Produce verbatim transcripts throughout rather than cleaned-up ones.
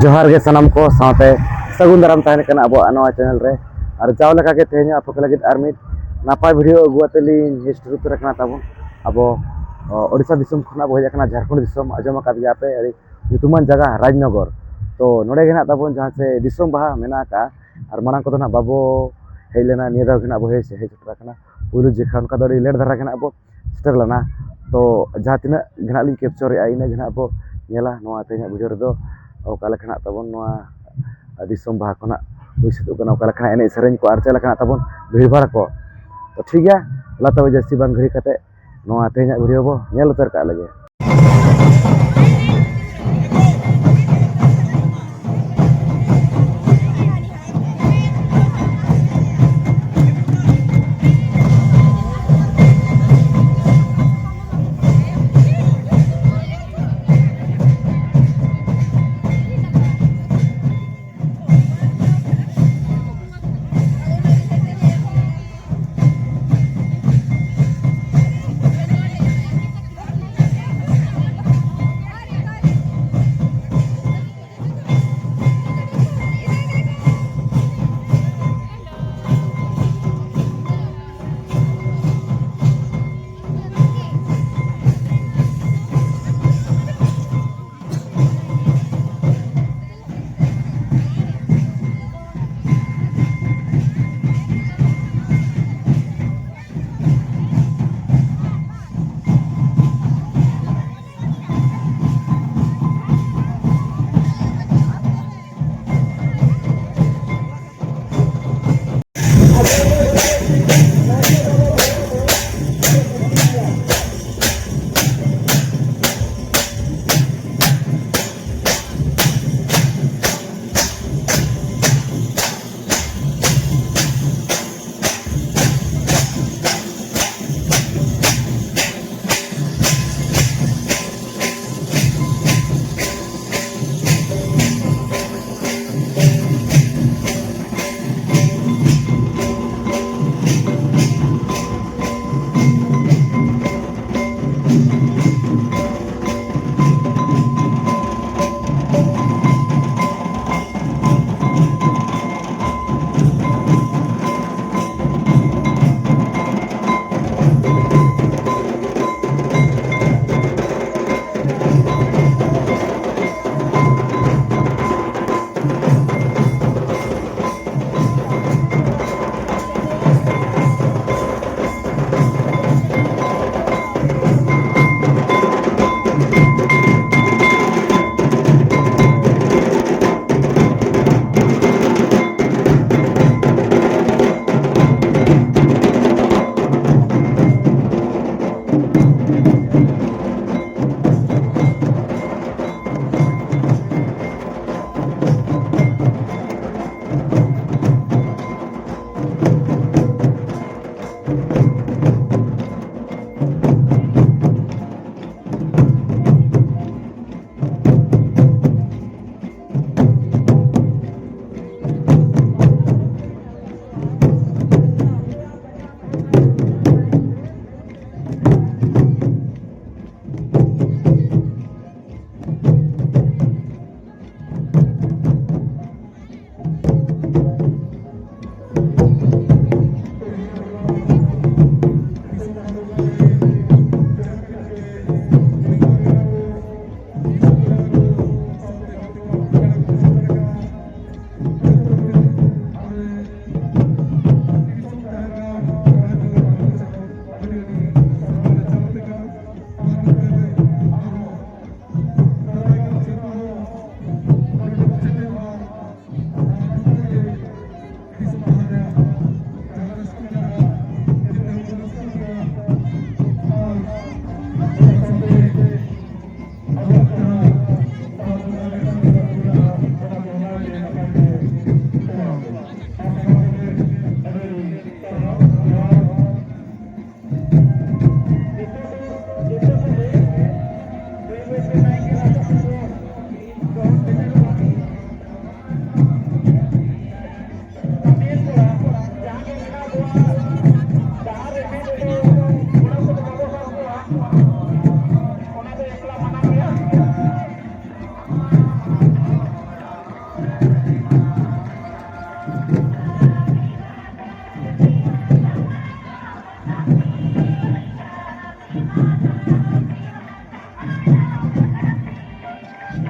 ᱡᱚᱦᱟᱨ ᱜᱮ ᱥᱟᱱᱟᱢ ᱠᱚ, ᱥᱟᱶᱛᱮ ᱥᱟᱹᱜᱩᱱ ᱫᱟᱨᱟᱢ ᱛᱟᱦᱮᱱ ᱠᱟᱱᱟ ᱟᱵᱚᱣᱟᱜ ᱱᱚᱣᱟ ᱪᱮᱱᱮᱞ ᱨᱮ᱾ ᱟᱨ ᱡᱟᱣ ᱞᱮᱠᱟ ᱜᱮ ᱛᱮᱦᱮᱧ ᱦᱚᱸ ᱟᱯᱮ ᱠᱚ ᱞᱟᱹᱜᱤᱫ ᱟᱨ ᱢᱤᱫ ᱱᱟᱯᱟᱭ ᱵᱷᱤᱰᱤᱭᱳ ᱟᱹᱜᱩ ᱠᱟᱛᱮ ᱞᱤᱧ ᱦᱮᱡ ᱥᱮᱴᱮᱨ ᱩᱛᱟᱹᱨ ᱟᱠᱟᱱᱟ ᱛᱟᱵᱚᱱ ᱟᱵᱚ, ᱚ, ᱳᱰᱤᱥᱟ ᱫᱤᱥᱚᱢ ᱠᱷᱚᱱᱟᱜ ᱵᱚ ᱦᱮᱡ ᱟᱠᱟᱱᱟ ᱡᱷᱟᱲᱠᱷᱚᱸᱰ ᱫᱤᱥᱚᱢ᱾ ᱟᱸᱡᱚᱢ ᱟᱠᱟᱫ ᱜᱮᱭᱟ ᱯᱮ ᱟᱹᱰᱤ ᱧᱩᱛᱩᱢᱟᱱ ᱡᱟᱭᱜᱟ ᱨᱟᱡᱽᱱᱚᱜᱚᱨ᱾ ᱛᱚ ᱱᱚᱰᱮ ᱜᱮ ᱱᱟᱜ ᱛᱟᱵᱚᱱ ᱡᱟᱦᱟᱸ ᱪᱮ ᱫᱤᱥᱚᱢ ᱵᱟᱦᱟ ᱢᱮᱱᱟᱜ ᱟᱠᱟᱫᱼᱟ, ᱟᱨ ᱢᱟᱲᱟᱝ ᱠᱚᱫᱚ ᱱᱟᱜ ᱵᱟᱵᱚ ᱦᱮᱡ ᱞᱮᱱᱟ, ᱱᱤᱭᱟᱹ ᱫᱷᱟᱣ ᱜᱮ ᱱᱟᱜ ᱵᱚ ᱦᱮᱡ ᱦᱮᱡ ᱥᱮᱴᱮᱨ ᱟᱠᱟᱱᱟ ᱯᱩᱭᱞᱩ ᱡᱮᱠᱷᱟ᱾ ᱚᱱᱠᱟ ᱫᱚ ᱟᱹᱰᱤ ᱞᱮᱴ ᱫᱷᱟᱨᱟ ᱜᱮ ᱱᱟᱜ ᱵᱚ ᱥᱮᱴᱮᱨ ᱞᱮᱱᱟ᱾ ᱛᱚ ᱡᱟᱦᱟᱸ ᱛᱤᱱᱟᱹᱜ ᱜᱮ ᱱᱟᱜ ᱞᱤᱧ ᱠᱮᱯᱪᱚᱨᱮᱜᱼᱟ, ᱤᱱᱟᱹᱜ ᱜᱮ ᱱᱟᱜ ᱵᱚ ᱧᱮᱞᱟ ᱱᱚᱣᱟ ᱛᱮᱦᱮᱧᱟᱜ ᱵᱷᱤᱰᱤᱭᱳ ᱨᱮᱫᱚ, ᱚᱠᱟ ᱞᱮᱠᱟ ᱱᱟᱜ ᱛᱟᱵᱚᱱ ᱱᱚᱣᱟ ᱫᱤᱥᱚᱢ ᱵᱟᱦᱟ ᱠᱷᱚᱱᱟᱜ ᱦᱩᱭ ᱥᱟᱹᱛᱚᱜ ᱠᱟᱱᱟ, ᱚᱠᱟ ᱞᱮᱠᱟᱱᱟᱜ ᱮᱱᱮᱡ ᱥᱮᱨᱮᱧ ᱠᱚ ᱟᱨ ᱪᱮᱫ ᱞᱮᱠᱟᱱᱟᱜ ᱛᱟᱵᱚᱱ ᱵᱷᱤᱲᱵᱷᱟᱲ ᱠᱚ᱾ ᱛᱚ ᱴᱷᱤᱠ ᱜᱮᱭᱟ, ᱞᱟ ᱛᱚᱵᱮ ᱡᱟᱹᱥᱛᱤ ᱵᱟᱝ ᱜᱷᱟᱹᱲᱤ ᱠᱟᱛᱮ ᱱᱚᱣᱟ ᱛᱮᱦᱮᱧᱟᱜ ᱵᱷᱤᱰᱤᱭᱳ ᱵᱚ ᱧᱮᱞ ᱩᱛᱟᱹᱨ ᱠᱟᱜ ᱞᱮᱜᱮ᱾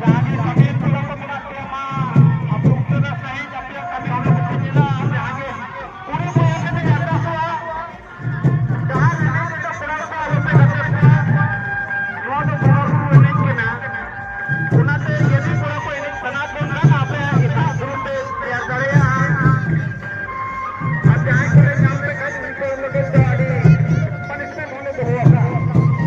ᱡᱟᱦᱟᱸ ᱜᱮ ᱥᱟᱹᱢᱤᱞ ᱯᱮᱲᱟ ᱠᱚ ᱢᱮᱱᱟᱜ ᱯᱮᱭᱟ, ᱢᱟ ᱟᱯᱮ ᱩᱥᱟᱹᱨᱟ ᱥᱟᱺᱦᱤᱡ ᱟᱯᱮᱭᱟᱜ ᱠᱟᱹᱢᱤ ᱦᱚᱨᱟ ᱠᱚᱯᱮ ᱧᱮᱞᱟ᱾ ᱟᱨ ᱡᱟᱦᱟᱸ ᱜᱮ ᱠᱩᱲᱤ ᱠᱚ ᱮᱱᱮᱡ ᱟᱨᱫᱟᱥᱚᱜᱼᱟ, ᱡᱟᱦᱟᱸ ᱮᱱᱮᱡ ᱨᱮᱫᱚ ᱠᱚᱲᱟ ᱠᱚ ᱟᱞᱚᱯᱮ ᱜᱟᱛᱮ ᱠᱚᱣᱟ, ᱱᱚᱣᱟ ᱫᱚ ᱵᱚᱸᱜᱟ ᱵᱩᱨᱩ ᱮᱱᱮᱡ ᱠᱟᱱᱟ᱾ ᱚᱱᱟᱛᱮ ᱡᱩᱫᱤ ᱠᱚᱲᱟ ᱠᱚ ᱮᱱᱮᱡ ᱥᱟᱱᱟ ᱯᱮ ᱠᱷᱟᱱ, ᱟᱯᱮ ᱮᱴᱟᱜ ᱜᱨᱩᱯ ᱯᱮ ᱛᱮᱭᱟᱨ ᱫᱟᱲᱮᱭᱟᱜᱼᱟ᱾ ᱟᱨ ᱡᱟᱦᱟᱸᱭ ᱠᱚᱞᱮ ᱧᱟᱢ ᱞᱮᱠᱷᱟᱱ, ᱩᱱᱠᱩ ᱞᱟᱹᱜᱤᱫ ᱫᱚ ᱟᱹᱰᱤ ᱯᱟᱱᱤᱥᱢᱮᱱᱴ ᱦᱚᱸᱞᱮ ᱫᱚᱦᱚ ᱟᱠᱟᱫᱼᱟ᱾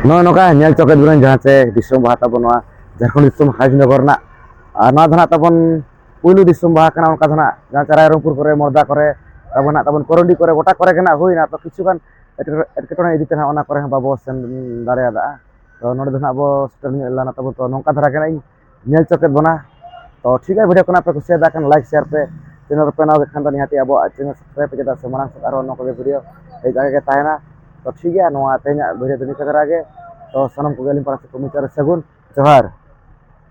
ᱱᱚᱜᱼᱚ ᱱᱚᱝᱠᱟ ᱧᱮᱞ ᱪᱚ ᱠᱮᱫ ᱵᱚᱱᱟ ᱡᱟᱦᱟᱸ ᱪᱮ ᱫᱤᱥᱚᱢ ᱵᱟᱦᱟ ᱛᱟᱵᱚᱱ ᱱᱚᱣᱟ ᱡᱷᱟᱲᱠᱷᱚᱸᱰ ᱫᱤᱥᱚᱢ ᱦᱟᱡᱽᱱᱚᱜᱚᱨ ᱨᱮᱱᱟᱜ᱾ ᱟᱨ ᱱᱚᱣᱟ ᱫᱚ ᱱᱟᱜ ᱛᱟᱵᱚᱱ ᱯᱩᱭᱞᱩ ᱫᱤᱥᱚᱢ ᱵᱟᱦᱟ ᱠᱟᱱᱟ᱾ ᱚᱱᱠᱟ ᱫᱚ ᱱᱟᱜ ᱡᱟᱦᱟᱸ ᱪᱮ ᱨᱟᱭᱨᱚᱝᱯᱩᱨ ᱠᱚᱨᱮ, ᱢᱚᱨᱫᱟ ᱠᱚᱨᱮ ᱛᱟᱵᱚᱱ ᱱᱟᱜ ᱛᱟᱵᱚᱱ ᱠᱚᱨᱚᱱᱰᱤ ᱠᱚᱨᱮ ᱜᱚᱴᱟ ᱠᱚᱨᱮ ᱜᱮ ᱱᱟᱜ ᱦᱩᱭᱱᱟ᱾ ᱛᱚ ᱠᱤᱪᱷᱩ ᱜᱟᱱ ᱮᱴᱠᱮ- ᱮᱴᱠᱮᱴᱚᱬᱮ ᱤᱫᱤ ᱛᱮ ᱱᱟᱜ ᱚᱱᱟ ᱠᱚᱨᱮ ᱦᱚᱸ ᱵᱟᱵᱚ ᱥᱮᱱ ᱫᱟᱲᱮᱭᱟᱫᱟ᱾ ᱛᱚ ᱱᱚᱰᱮ ᱫᱚ ᱱᱟᱜ ᱟᱵᱚ ᱥᱮᱴᱮᱨ ᱧᱚᱜ ᱞᱮᱱᱟ ᱛᱟᱵᱚᱱ᱾ ᱛᱚ ᱱᱚᱝᱠᱟ ᱫᱷᱟᱨᱟ ᱜᱮ ᱱᱟᱜ ᱤᱧ ᱧᱮᱞ ᱪᱚ ᱠᱮᱫ ᱵᱚᱱᱟ᱾ ᱛᱚ ᱴᱷᱤᱠ ᱜᱮᱭᱟ, ᱵᱷᱤᱰᱤᱭᱳ ᱠᱚ ᱱᱟᱜ ᱯᱮ ᱠᱩᱥᱤᱭᱟᱫᱟ ᱠᱷᱟᱱ ᱞᱟᱭᱤᱠ ᱥᱮᱭᱟᱨ ᱯᱮ, ᱪᱮᱱᱮᱞ ᱨᱮᱯᱮ ᱱᱟᱣᱟ ᱜᱮ ᱠᱷᱟᱱ ᱫᱚ ᱱᱤᱦᱟᱹᱛ ᱟᱵᱚᱣᱟᱜ ᱪᱮᱱᱮᱞ ᱥᱟᱵᱥᱠᱨᱟᱭᱤᱵ ᱯᱮ, ᱪᱮᱫᱟᱜ ᱥᱮ ᱢᱟᱲᱟᱝ ᱥᱮᱫ ᱟᱨᱦᱚᱸ ᱱᱚᱣᱟ ᱠᱚᱜᱮ ᱵᱷᱤᱰᱤᱭᱳ ᱦᱮᱡ ᱟᱠᱟ ᱜᱮ ᱛᱟᱦᱮᱱᱟ᱾ ᱛᱚ ᱴᱷᱤᱠ ᱜᱮᱭᱟ, ᱱᱚᱣᱟ ᱛᱮᱦᱮᱧᱟᱜ ᱵᱷᱤᱰᱤᱭᱳ ᱫᱚ ᱱᱤᱝᱠᱟᱹ ᱫᱷᱟᱨᱟ ᱜᱮ᱾ ᱛᱚ ᱥᱟᱱᱟᱢ ᱠᱚᱜᱮ ᱟᱹᱞᱤᱧ ᱯᱟᱦᱴᱟ ᱥᱮᱫ ᱠᱷᱚᱱ ᱢᱩᱪᱟᱹᱫ ᱨᱮ ᱥᱟᱹᱜᱩᱱ ᱡᱚᱦᱟᱨ᱾